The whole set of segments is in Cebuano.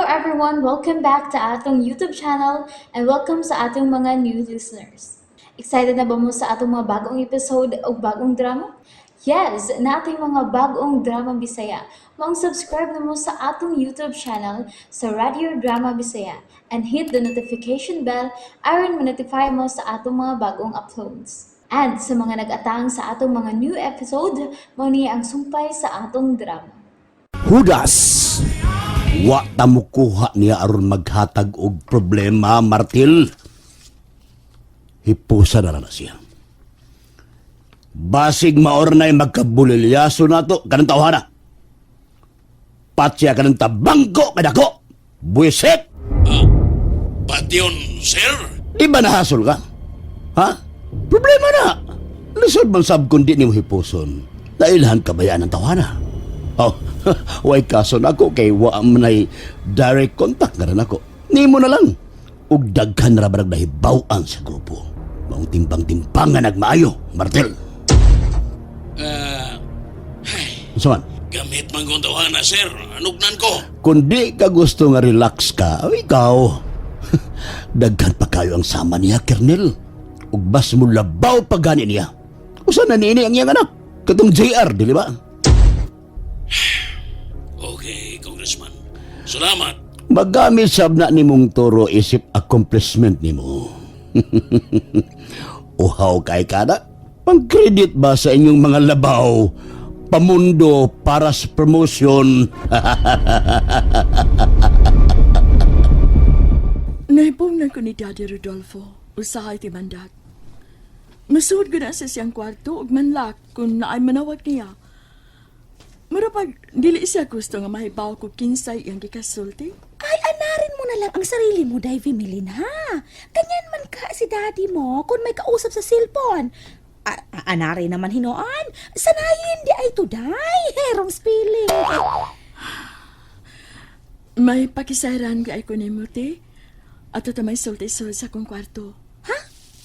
everyone! Welcome back to atong YouTube channel and welcome sa atong mga new listeners. Excited na ba mo sa atong mga bagong episode o bagong drama? Yes, nating mga bagong drama Bisaya. Maong subscribe na mo sa atong YouTube channel sa Radio Drama Bisaya and hit the notification bell aron ma-notify mo sa atong mga bagong uploads. And sa mga nag-atang sa atong mga new episode, mao ni ang sumpay sa atong drama. Hudas. Wa ta mukuha niya aron maghatag og problema, Martil. Hipusa na lang na siya. Basig maornay magkabulilyaso na to, kanang tawhana. Patsya kanang tabangko kadako. Buwisit! Patyon, sir? Di ba nahasol ka? Ha? Problema na. Lisod man sab kundi nimo hipuson. Nailhan kabayaan ng tawana. Oh, way kaso nako kay wa man ay direct contact na rin ako. Nimo na lang. Ug daghan ra ba nahibaw-an sa grupo. Maong timbang-timbang nga nagmaayo, Martel. Ah, Unsa man? Gamit man kong tawhana, sir. Anugnan ko. Kung di ka gusto nga relax ka, o ikaw, daghan pa kayo ang sama niya, Kernel. Ug bas mo labaw pa gani niya. Usa na niini ang iyang anak? Katong JR, dili ba? Okay, Congressman. Salamat. Magamit sab na nimong turo isip accomplishment nimo. Uhaw kay kada. Pang-credit ba sa inyong mga labaw? Pamundo para sa promotion. Naibong na ko ni Daddy Rodolfo, usahay ti mandat. Masuod ko na sa siyang kwarto ug manlak kung naay manawag niya. Mura pag dili siya gusto nga mahibaw ko kinsay iyang gikasulti. Ay, anarin mo na lang ang sarili mo, Davy Milin, ha? Ganyan man ka si daddy mo kung may kausap sa cellphone. Anari naman hinoon. Sanayin di ay today. Herong spelling. May pakisairan ka ay ko nimo ti. Ato ta may sulti sulod sa akong kwarto. Ha?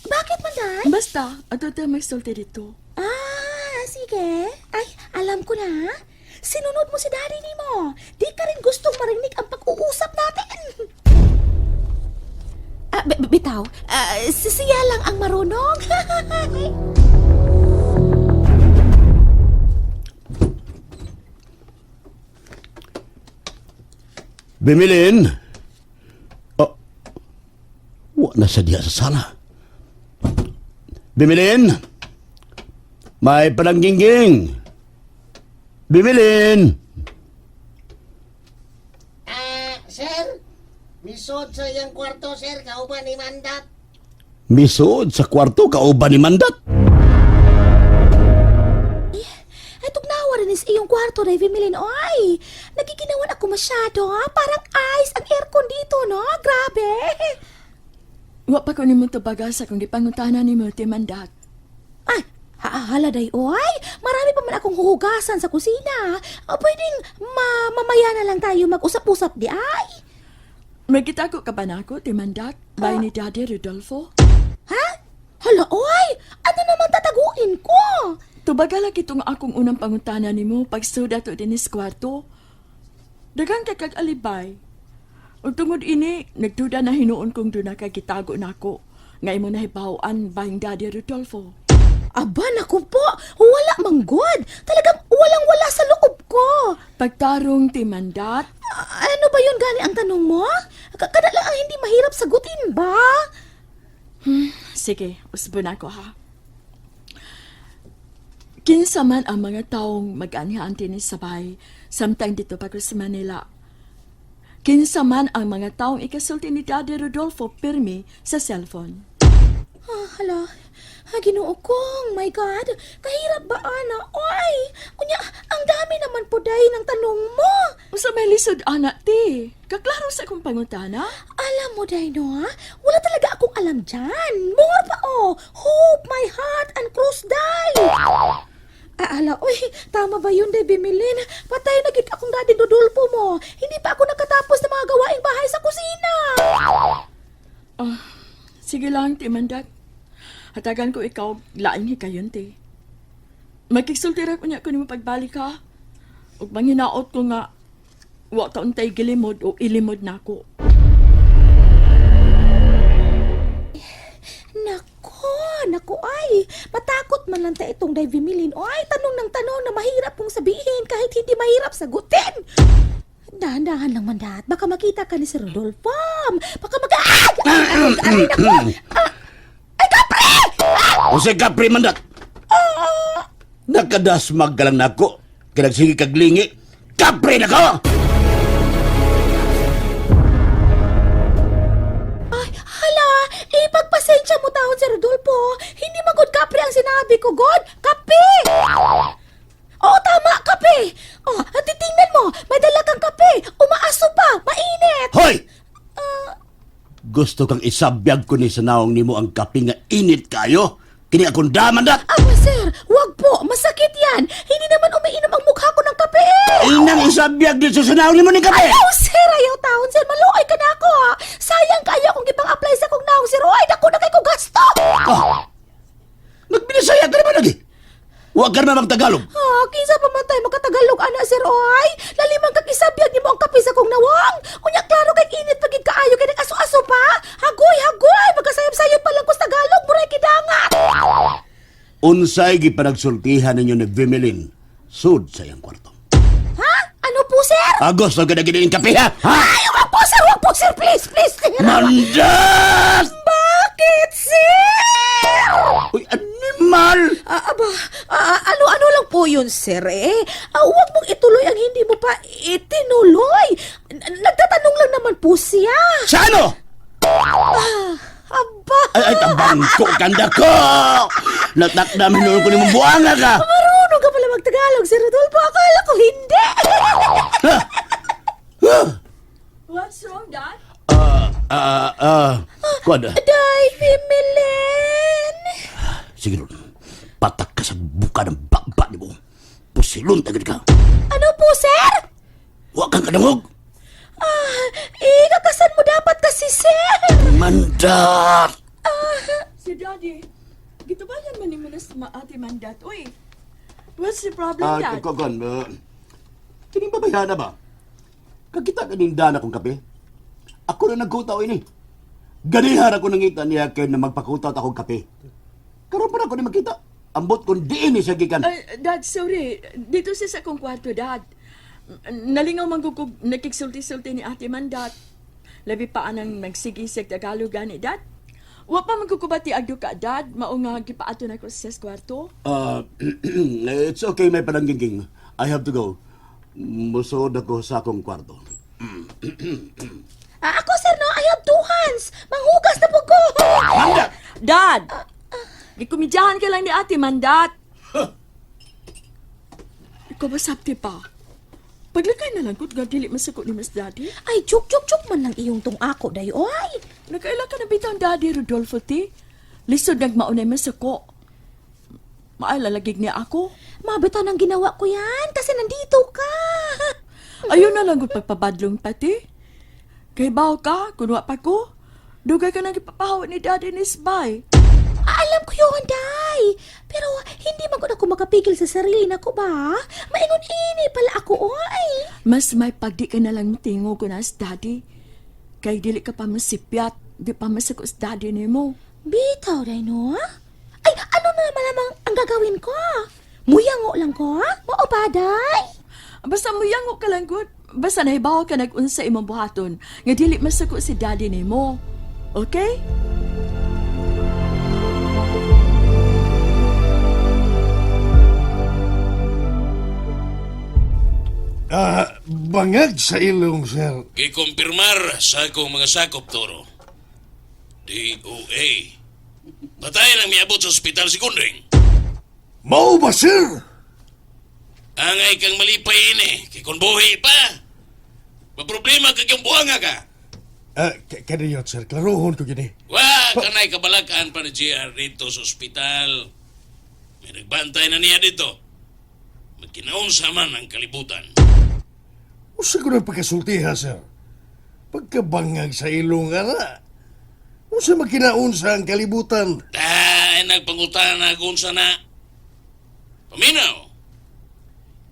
Bakit man, Day? Basta, ato ta may sulti dito. Ah, sige. Ay, alam ko na. Sinunod mo si daddy ni mo. Di ka rin gustong marinig ang pag-uusap natin. Ah, bitaw, si siya lang ang marunong. Bimilin! Oh, wa na sa diha sa sala. Bimilin! May palanggingging! Bimilin! Ah, sir, misod sa iyang kwarto, sir, kauban ni Mandat. Misuod sa kwarto kauban ni Mandat. Ay, tugnawa rin is iyong kwarto, Ravi Milin. Ay, nagiginawan ako masyado, ha? Parang ice ang aircon dito, no? Grabe. Wa pa ko nimo tubaga sa akong gipangutana nimo ti mandat. Ay, hala day, oy. Marami pa man akong huhugasan sa kusina. O, pwedeng mamaya na lang tayo mag-usap-usap di ay. May gitago ka ba nako ti mandat? Bay ni Daddy Rodolfo? Ha? Hala, oy! Ano naman tataguin ko? Tubaga lang itong akong unang pangutana nimo pagsuda to dinis kwarto. Daghang kay kag alibay. Ug tungod ini, nagduda na hinuon kong duna kay gitago nako. Nga imo nahibaw-an baying Daddy Rodolfo. Aba, naku po! Wala manggod! Talagang walang-wala sa loob ko! Pagtarong ti mandat, Ano ba yun gani ang tanong mo? Kada lang ang hindi mahirap sagutin ba? Sige, usbo na ako ha. Kinsa man ang mga taong mag-anhian tinis sabay, samtang dito pa ko sa Manila. Kinsa man ang mga taong ikasulti ni Daddy Rodolfo pirmi sa cellphone. Ah, hala. Ah, Ginoo kong, my God. Kahirap ba, ana? Oy! Unya, ang dami naman po day ng tanong mo. Usa may lisod ana ti. Kaklaro sa akong pangutana. Alam mo, day, no, ha? Wala talaga akong alam dyan. More pa, oh. Hope, my heart, and cross, day. Ah, ala, oy, tama ba yun, Debbie Milin? Patay na gid akong daddy Dudulpo mo. Hindi pa ako nakatapos ng mga gawaing bahay sa kusina. Ah, sige lang, ti Mandat. Hatagan ko ikaw, laing hikayon, ti. Magkigsulti ra ko niya ko nimo pagbalik, ha? Ug manghinaot ko nga, Wa ka untay gilimod o ilimod nako. Nako, nako ay. Matakot man lang ta itong Day Vimilin. Ay, tanong ng tanong na mahirap kong sabihin kahit hindi mahirap sagutin. Dahan-dahan lang mandat. Baka makita ka ni Sir Rodolfo. Baka maka... Ay! Ay! Ay! Ay! Nako! Ah! Ay, kapre! Unsay kapre mandat? Nakadasmag ka lang nako. Kaya nagsige kag lingi. Kapre nako! Ay, hala! Ipagpasensya mo taon, Sir Rodolfo. Hindi magod kapre ang sinabi ko, God. Kape! Oo, tama, kape! Oh, at titingnan mo, may dala kang kape. Umaaso pa, mainit. Hoy! Gusto kang isabyag ko ni sa naong nimo ang kape nga init kayo. Kini akong daman dat. Aba, sir, wag po. Masakit yan. Hindi naman umiinom ang mukha ko ng kape eh. Inang isabyag dito sa naong nimo ni kape. Ayaw, sir! Ayaw taon, sir. Maluoy ka na ako, ha. Sayang kayo kung ipang-apply sa kong naong, sir. Ay, naku na kay ko gasto. Oh. Nagbinisaya ka naman lagi. Huwag ka naman magtagalog. Ha, kinsa pa man tayo makatagalog, ana, sir, oy. Lalimang kakisabyag nimo ang kape sa kong nawang. Unya, klaro kay init pagid kaayo kay nag-aso-aso pa. Hagoy, hagoy. Magkasayop-sayop pa lang ko sa Tagalog. Muray kidangat. Unsay gipanagsultihan ninyo ni Vimelin sud sa iyang kwarto. Ha? Ano po, sir? Agos na gina kape ha? Ha? Ay, wag po, sir. Wag po, sir. Please, please. Sir. Mandat! Bakit, sir? Uy, animal! Ah, aba, ano-ano lang po yun, sir, eh. Ah, huwag mong ituloy ang hindi mo pa itinuloy. Nagtatanong lang naman po siya. Sa ano? Ah, aba, Ay, ay, tabangko, kanda ko! Natakdam hinuon ko ni mong buanga ka! marunong ka pala magtagalog, Sir Rodolfo. Akala ko hindi. Ha? Ha? What's wrong, Dad? Kuwan, Day, Mimilin. Sige ron, patak ka sa buka ng baba ni mo. Pusilon tagid ka. Ano po, sir? Huwag kang kadangog. Ah, eh, kakasan mo dapat kasi, sir. Mandat! Si Daddy, gitubayan man ni mo na sa maati mandat. Uy, what's the problem, Dad? Kuwan, kining babayhana ba? Kagita ka nindana kong kape. Ako na nagkutaw ini. Ganihan ako nangita niya kay na magpakutaw akong kape. Karon pa na ako ni makita. Ambot kung diin ni siya gikan. Ay, Dad, sorry. Dito siya sa akong kwarto, Dad. Nalingaw man gugug nakigsulti-sulti ni Ate Mandat. Labi pa anang nagsigisig Tagalog gani, Dad. Wa pa man gugubati agdo ka, Dad. Mao nga gipaato na ko sa kwarto. It's okay, may palanggingking. I have to go. Musod ako sa akong kwarto. Ah, ako, sir, no, I have two hands. Manghugas na po ko. Mandat! Dad! Gikumidyahan ka lang ni Ate Mandat. Ikaw ba sabti pa? Paglakay na lang ko't nga dili masako ni Mas Daddy. Ay, chuk, chuk, chuk man lang iyong tung ako, day, oy. Nakaila ka na bitang Daddy Rodolfo ti. Lisod nagmaunay masako. Maalalagig niya ako. Mabitan ang ginawa ko yan kasi nandito ka. Ayaw na lang kung pagpabadlong pati. Kay baw ka, kunwa pa ko. Dugay ka nang ipapahawa ni Daddy ni Spy. Ah, alam ko yun, Day. Pero hindi man ko ako makapigil sa sarili na ko ba? Maingon ini pala ako, oy. Mas may pagdi ka na lang matingo ko na si Daddy. Kay dili ka pa masipyat, di pa masako si Daddy ni mo. Bitaw, Day, no? Ay, ano na naman lamang ang gagawin ko? Muyango lang ko, ha? Mao ba, Day? Basta muyango ka lang gud. Basta nahibaw ka nag-unsa imong buhaton nga dili masako si Daddy ni mo. Okay? Ah, bangag sa ilong, sir. Gikumpirmar sa akong mga sakop, Toro. DOA. Patay nang miabot sa ospital si Kundring. Mao ba, sir? Angay kang malipay ini, kay kung buhi pa. Maproblema kag yung buhanga ka. Ah, kaniyot, sir. Klarohon ko gini. Wa kanay kabalakaan pa ni JR dito sa ospital. May nagbantay na niya dito. Magkinaunsa man ang kalibutan. Usa ko ng pagkasultiha, sir. Pagkabangag sa ilong, ara. Usa magkinaunsa ang kalibutan. Dahil nagpangutana kung sana. Paminaw.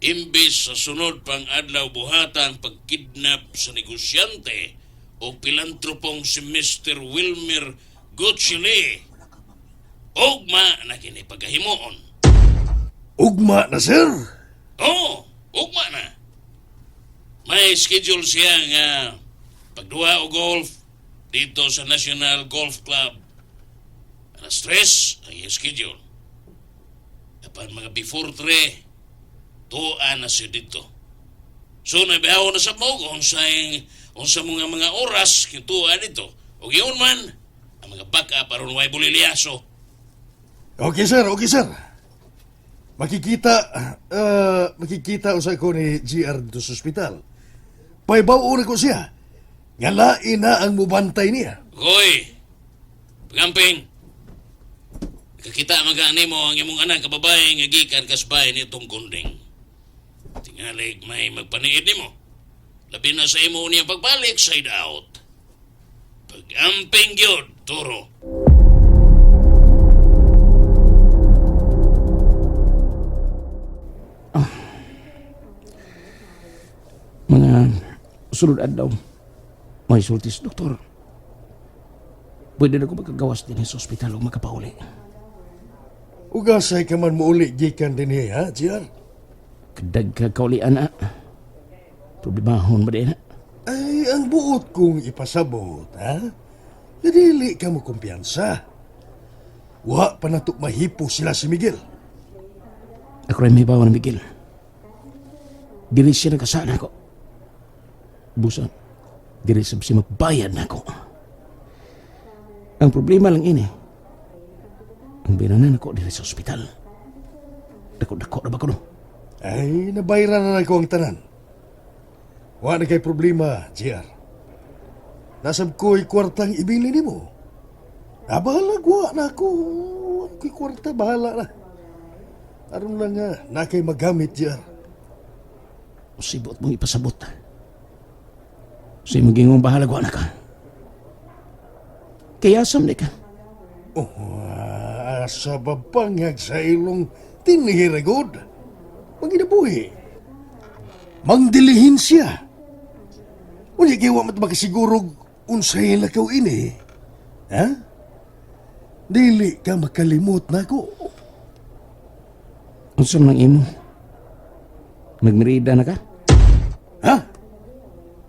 Imbes sa sunod pang adlaw buhata ang pagkidnap sa negosyante o pilantropong si Mr. Wilmer Gutchili. Ugma na kini pagkahimuon. Ugma na, sir. Oo, ugma na. May schedule siya nga pagduha o golf dito sa National Golf Club. Alas 3 ang iyang schedule. Apan mga before 3, tuwa na siya dito. So nabihaw na sa mo kung unsa mga mga oras kung tuwa dito. O giyon man, ang mga backup aron way bulilyaso. Okay, sir. Okay, sir. Makikita usa ko ni GR dito sa ospital. Paibaw ko siya. Nga lain na ang mubantay niya. Hoy, pagamping. Nakakita magani mo ang imong anak kababae nga gikan kasbay nitong gunding. Tingalig may magpaniid nimo. Labi na sa imo niya pagbalik side out. Pagamping gyud, turo. Mga sulod adlaw, may sultis, doktor. Pwede na ko magkagawas din sa ospital o makapauli. Ugasay ka man muuli gikan din niya, ha, GR? Kadag ka kaulian, ah. Problemahon ba din, ah? Ay, ang buot kong ipasabot, ha? Nga dili ka mo kumpiyansa. Wa pa na to mahipo sila si Miguel. Ako rin may bawa na Miguel. Dili siya nagkasala ko. Busa, dili sab siya magbayad na ako. Ang problema lang ini, ang binanan ako dili sa ospital. Dako-dako na ba ko no? Ay, nabayran na ko ang tanan. Wa na kay problema, GR. Nasab ko'y kwartang ibili nimo. Ah, bahala, wa na ako. Wa ko'y kwarta, bahala na. Aron lang nga, na kay magamit, GR. Sibot mong ipasabot. Sa imong gingong bahala na ka. Kaya sam di ka. Oh, asa babangag sa ilong tinihiragod. Manginabuhi. Mangdilihin siya. Unya kay wa mat makasigurog unsay lakaw ini. Ha? Dili ka makalimot nako. Unsa man ang imo? Nagmerida na ka? Ha?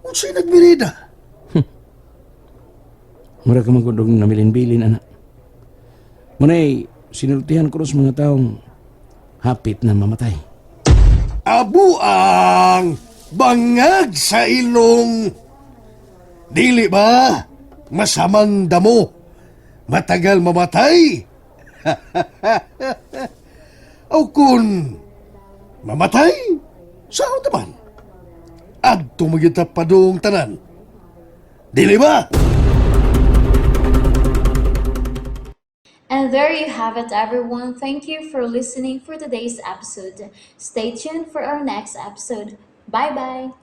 Unsay nagmirida? Mura ka man kung namilin-bilin, anak. Munay, sinultihan ko rin sa mga taong hapit na mamatay. Abu ang bangag sa ilong. Dili ba? Masamang damo. Matagal mamatay. O kung mamatay, saan naman? Adto magyud ta padung tanan. Dili ba? And there you have it, everyone. Thank you for listening for today's episode. Stay tuned for our next episode. Bye bye.